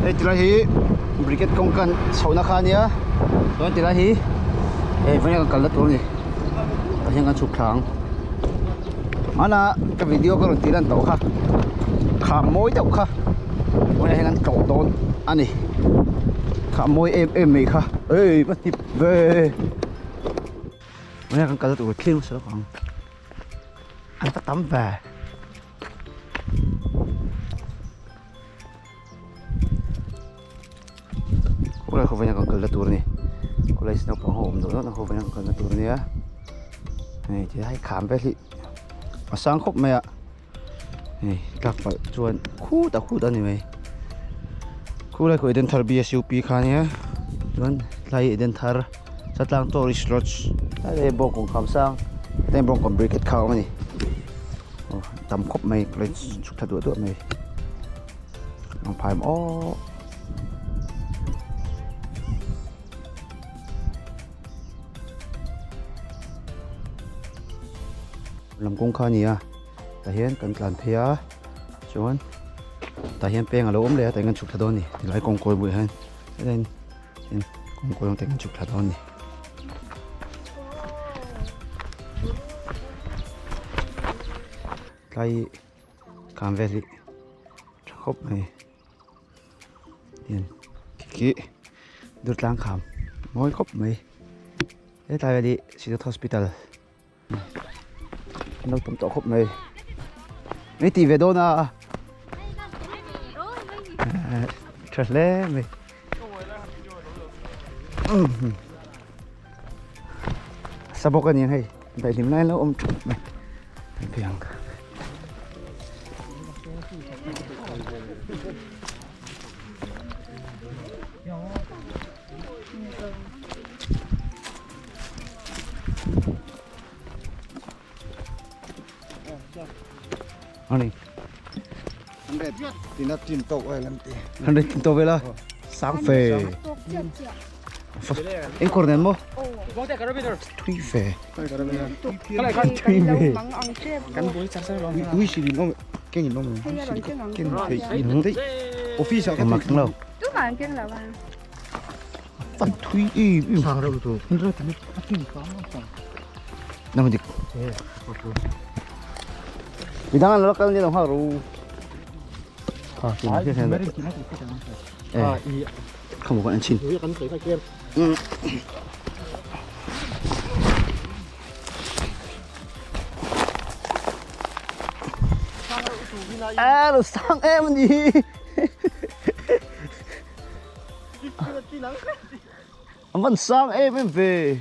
Hei tilai hi brigade kawng kan chhohna kha ania chuan tilai hi hei vawiin kan kalna tur a ni tah hian kan chhuk thla ang hmana ka video ka rawn tih lan tawh kha kham mawi deuh kha vawiinah hian kan tlawh dawn a ni kham mawi em em mai kha ei va hnip ve vawiinah kan kalna tur thleng hmasa lawk ang an va tam ve. Khawlai khawvelah kan kalna tur a ni college naupang ho awm duh hlauh na khawvelah kan kalna tur a nia hei ti lai kham vel hi a sang khawp mai a hei tlak palh chuan khutah khutah a ni mai khulai khu Eden thar B_S_U_P kha ania chuan tlai Eden thar Chatlang tourist lodge tlai bawngkawn kham sang tlai bawngkawn brigade kha a awm a ni. Aw tam khawp mai college chhuk thla duah duah mai ang phai maw aw lam kawng kha a ni a tah hian kan tlan phei a chuan tah hian peng a lo awm leh a tah hian kan chhuk thla dawn a ni tilai kawng kawi bulah hian hetah hian kawng kawi te kan chhuk thla dawn a ni. Tlai khan vel hi tha khawp mai hian khi durtlang kham mawi khawp mai hetlai vel hi Synod hospital an lo tam tawh khawp mai mai tih ve dawn a tha hle mai sa bawk a ni ang hei daihlim lai lo awm theuh mai kan phei ang. Ani. Hundred tin to vela sang fe. Engkawr nen maw? Thui ve. Thui ve. Ui si din awm keng in awm keng thei in daih. Office ah ka mak lo. Tu man keng lo a. Fan thui em em. Sang reuh lutuk. Hundred tin a tin sang sang. Nang dik. Midang an lo kal ni lo nghak ru. Ha tin hian hian. Không có ăn chín. Ừ. À, nó sang em đi. Vẫn sang em em về.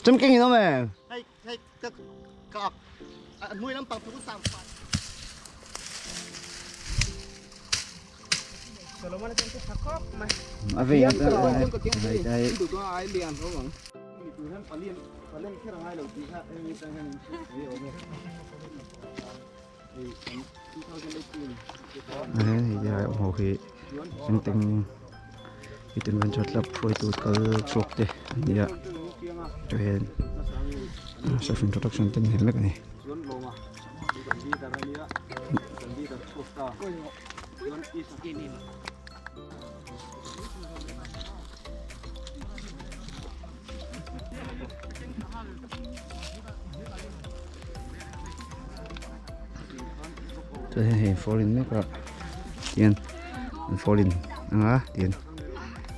Chấm kinh gì đâu mẹ. A vei ang hei awm ho hi engtin mitin an chat lap hruaitu kal chhuak te an ni a chuan self introduction te ni hlek a ni. Chuan hei fall in mek a tian an fall in anga tian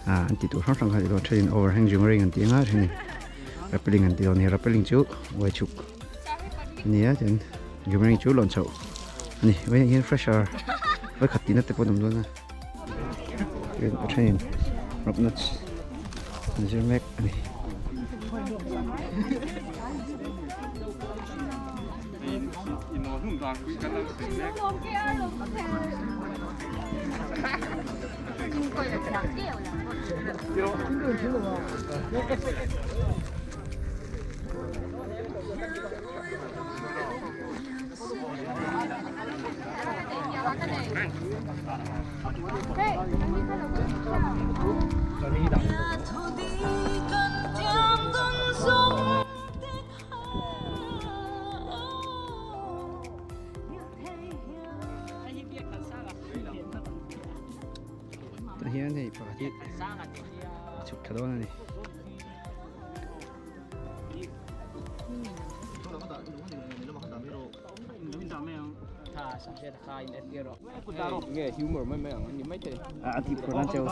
ah an tih tur hrang hrang kha a ni dawn a thenin overhang jumaring an tih anga thenin rappelling an ti dawn a ni rappelling chu uai chhuk a ni a chuan jumaring chu lawn chhoh a ni vawiinah hian fresher vawikhat tihna te pawh an awm dawn a chuan a thenin rope nuts an zir mek a ni. hian hei pakhat hi a chhuk thla dawn a ni. A tih phur nan cheu.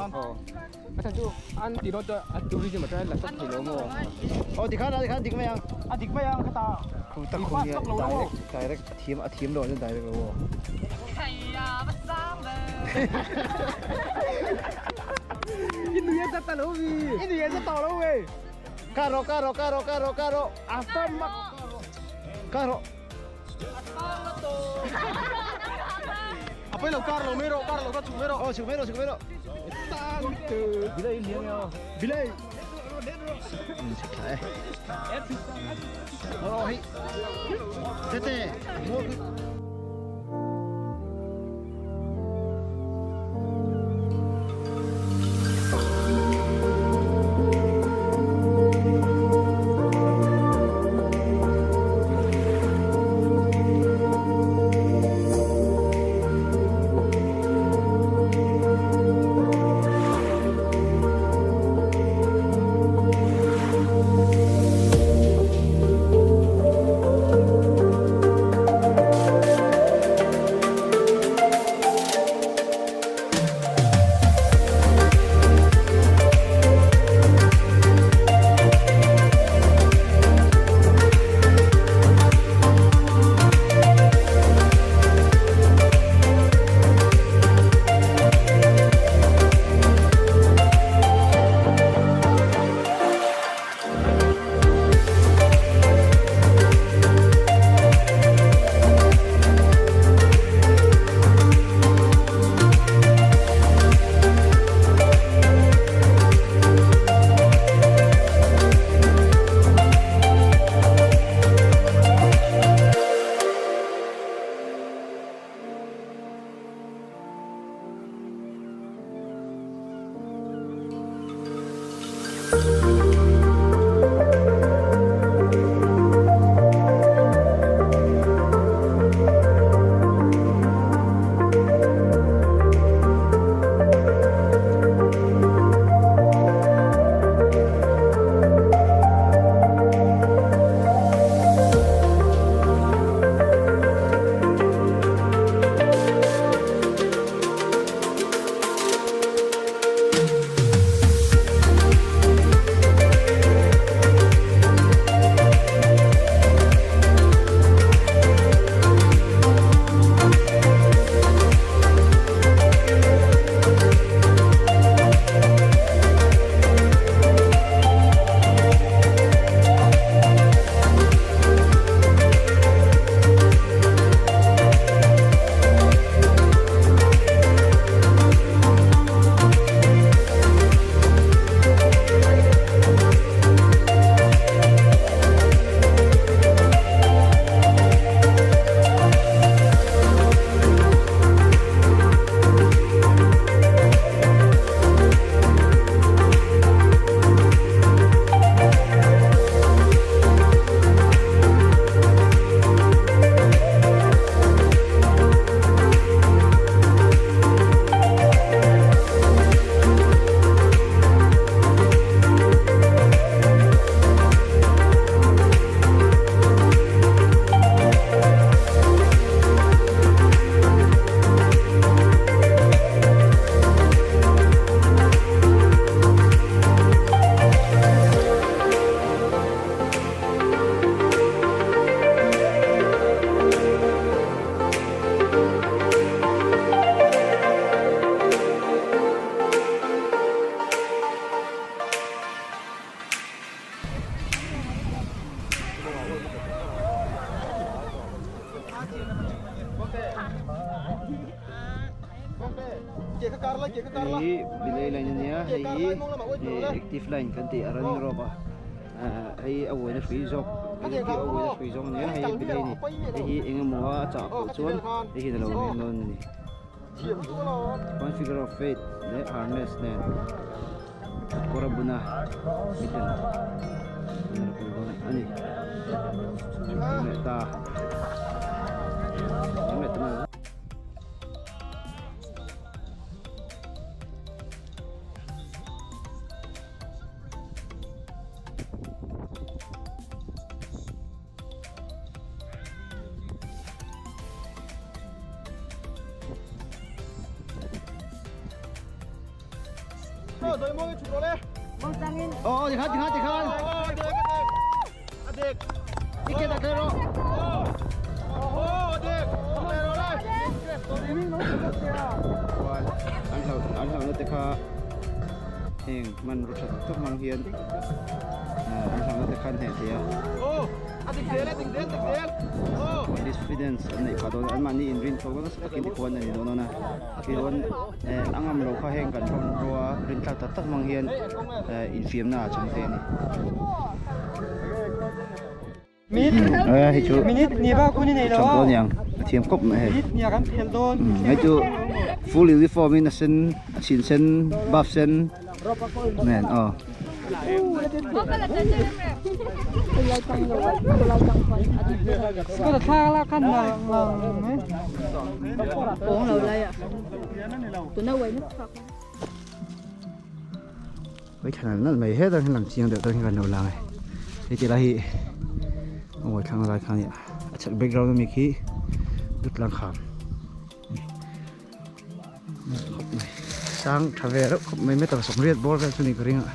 Aw tikhan tikhan dik mai ang. A dik mai ang khata. Khu tak khu hian direct direct a thiam a thiam lo chuan direct lo aw. I nui a zat ta lo mi. I nui a zat tawh lo ve. Kar rawh kar rawh kar rawh kar rawh kar rawh. A firm mak. Kar rawh. A pawi lo kar lo mai rawh kar lo kha chhuk mai rawh. Aw chhuk mai rawh chhuk mai rawh. Bilai lian emaw. Bilai. Chhuk thla e. Aw hei. Tete. Hei hi bilei line a nia hei hi active line kan tih a running rope a hei a uaina hrui zawk electric a uaina hrui zawk a nia hei hi bilei a ni hei hi eng emaw a chah pawh chuan hei hian a lo veng dawn a ni one figure of eight leh harness nen kawr a bun a miten an rawn kal dawn a ni leh ta. Aw tikhan tikhan tikhan i ke dah hle rawh. An hlauh an hlauhna te kha heng hmanraw tha tak tak hmang hian an hlauhna te kha an hneh thei a. Confidence an neih phah dawn a anmahni inrin tawk nasa takin tikhuan a ni dawn a tichuan a ngam lo kha heng kan hmanrua rintlak tak tak hmang hian infiamna ah chang thei a ni. Hei chu chang dawn niang a thiam khawp mai hei hei chu full uniform in a sen a chhin sen buff sen nen aw. Hei thla nalh nalh mai hetah hian lang chiang deuh tak hian kan lo lang e hei ti lai hi a ngawi thlang lai kha a nia a chhak background ami khi dutlang kham khawp mai sang tha ve reuh khawp mai meter sawmriat bawr vel chu ni ka ring a.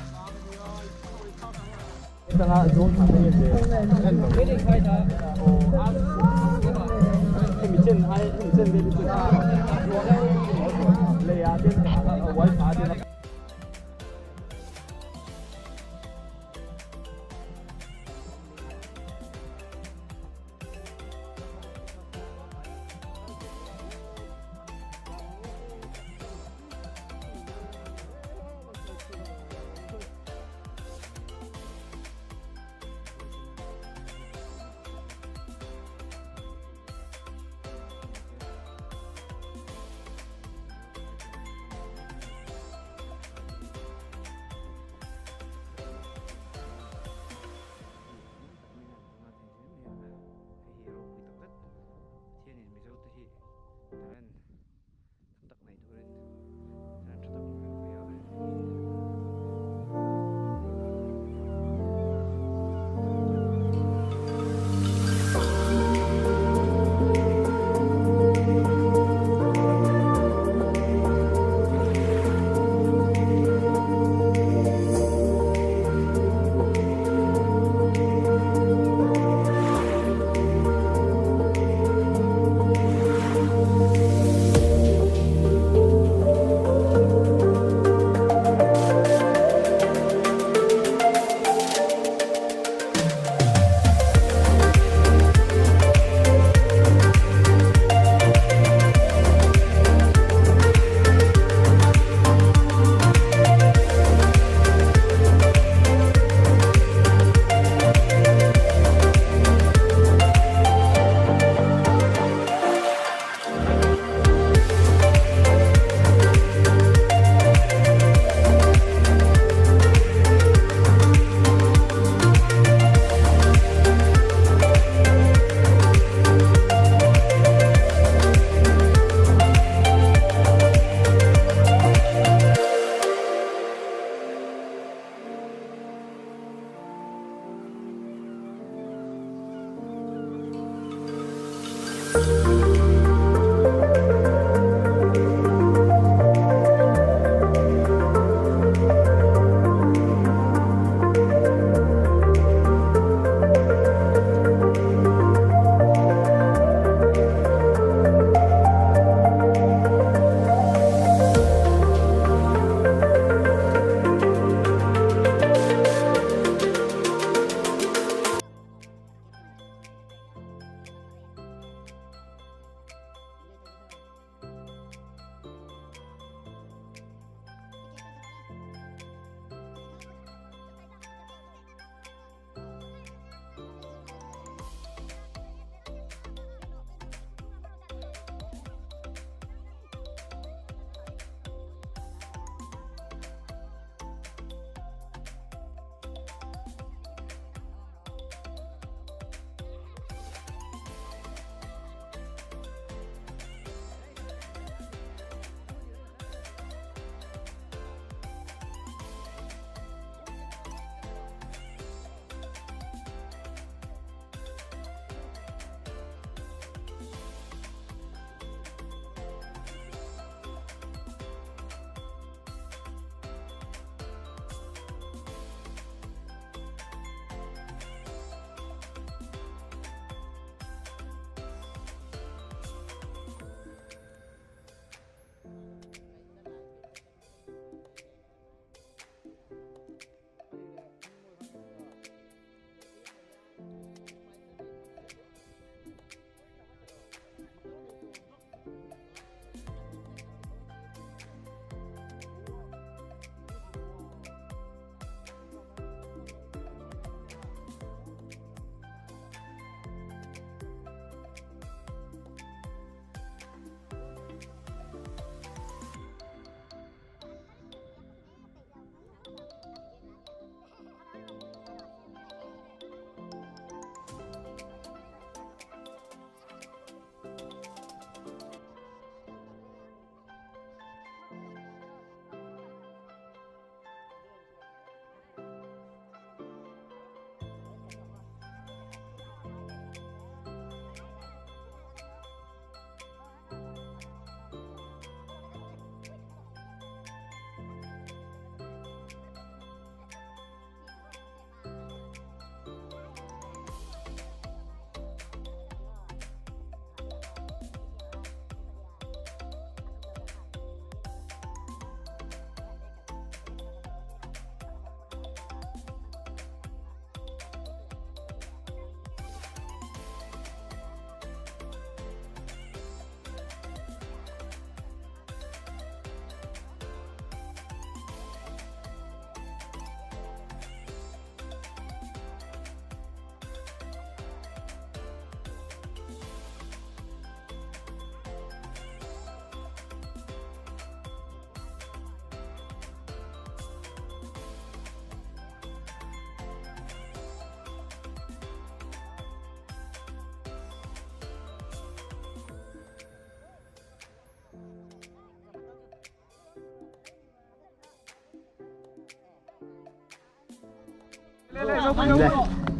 Le chuan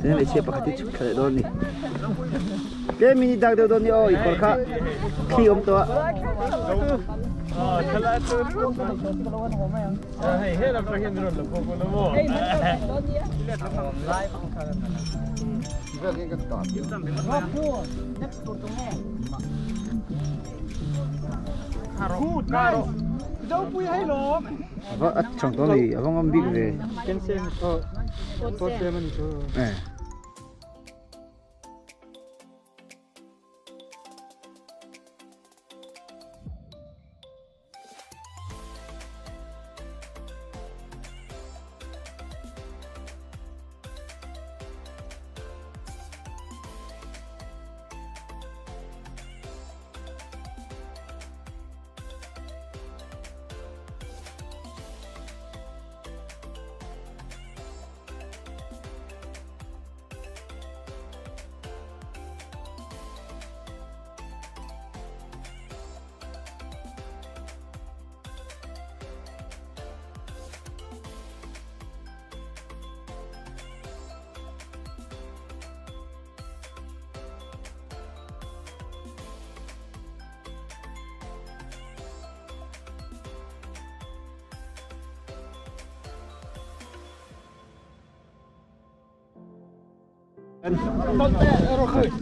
hmeichhia pakhat hi chhuk thla leh dawn a ni tlem in i dak deuh dawn a ni aw i kawr kha thli awm tawh a. Ava a chang tawh a ni a va ngam bik ve. Eh.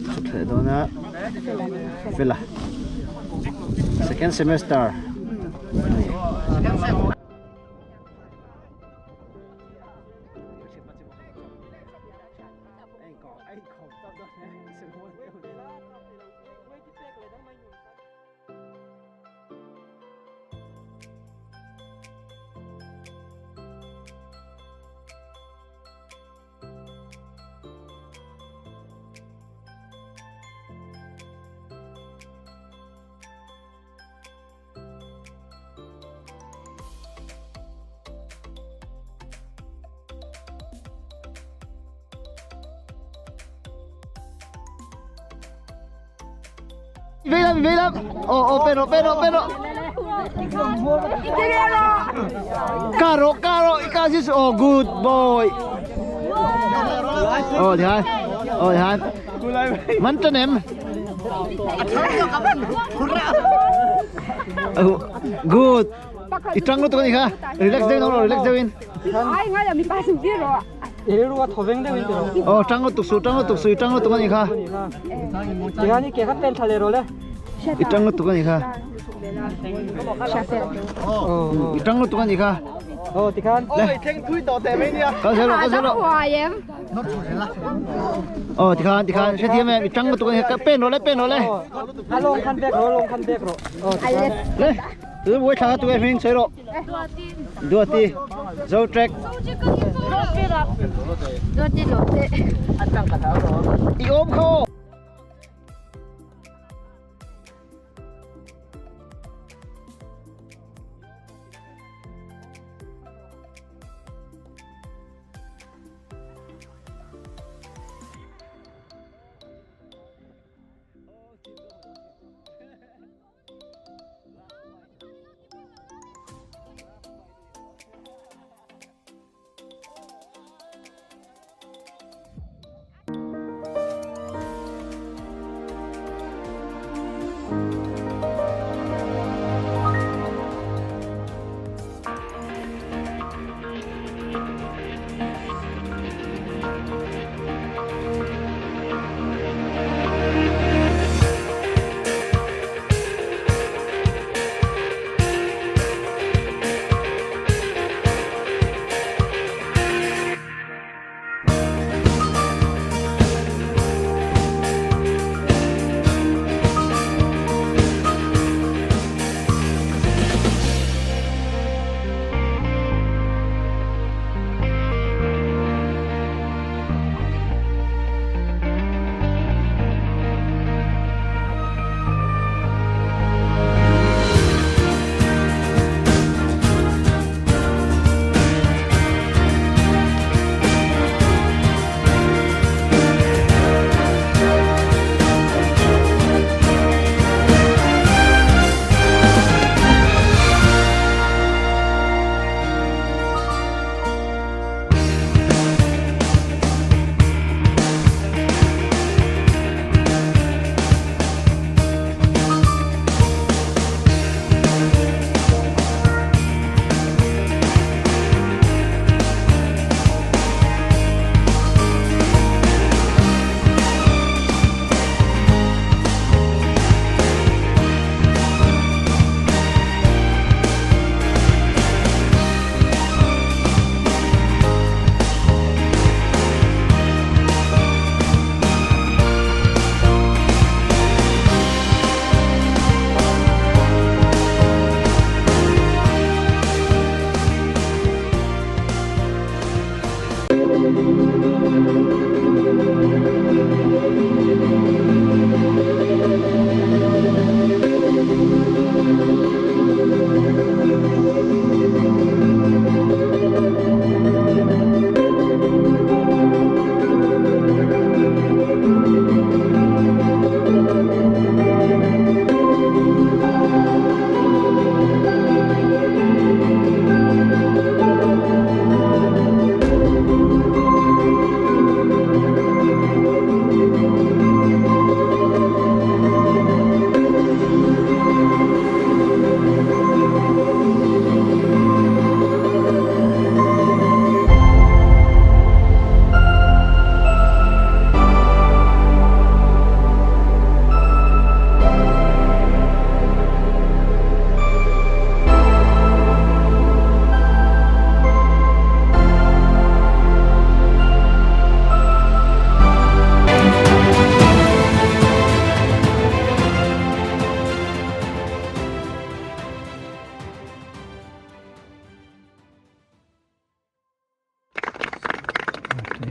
Chhuk dawn a Fela second semester Vei lam, vei lam. Oh, oh, pero, pero, pero. Caro, caro, ikasis. Oh, good boy. Oh, thì hai. Oh, thì hai. Man cho em. Good. Itrang lo tu ni kha. Relax deuh no, relax deuh in. Ai ngai là mi pa su vi ro. Oh, trang lo tuk su, trang lo tuk su, itrang lo tuk ni kha. Itrang lo tuk ni kha. Itrang lo tuk ni kha. Oh, tikhan. Ôi, thank thui to te mai nia. Có xe lo, có xe lo. Hoài em. Oh, tikhan, tikhan, sẽ thiam em, itrang lo tuk ni kha. Pen ro le, pen ro le. Long khan bek ro, long khan bek ro. Oh, Le. Tu buổi thà tụi em mình chơi rồi. Duati. Zo trek. Duati lote. I ôm khô.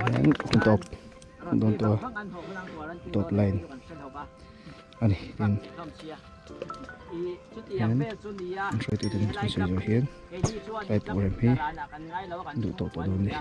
Hian hun tawp dawn tawh a tawp line a ni tin hian an hruaitu ten an sawi zawh hian tlai program hi duh tawh tawh dawn a ni.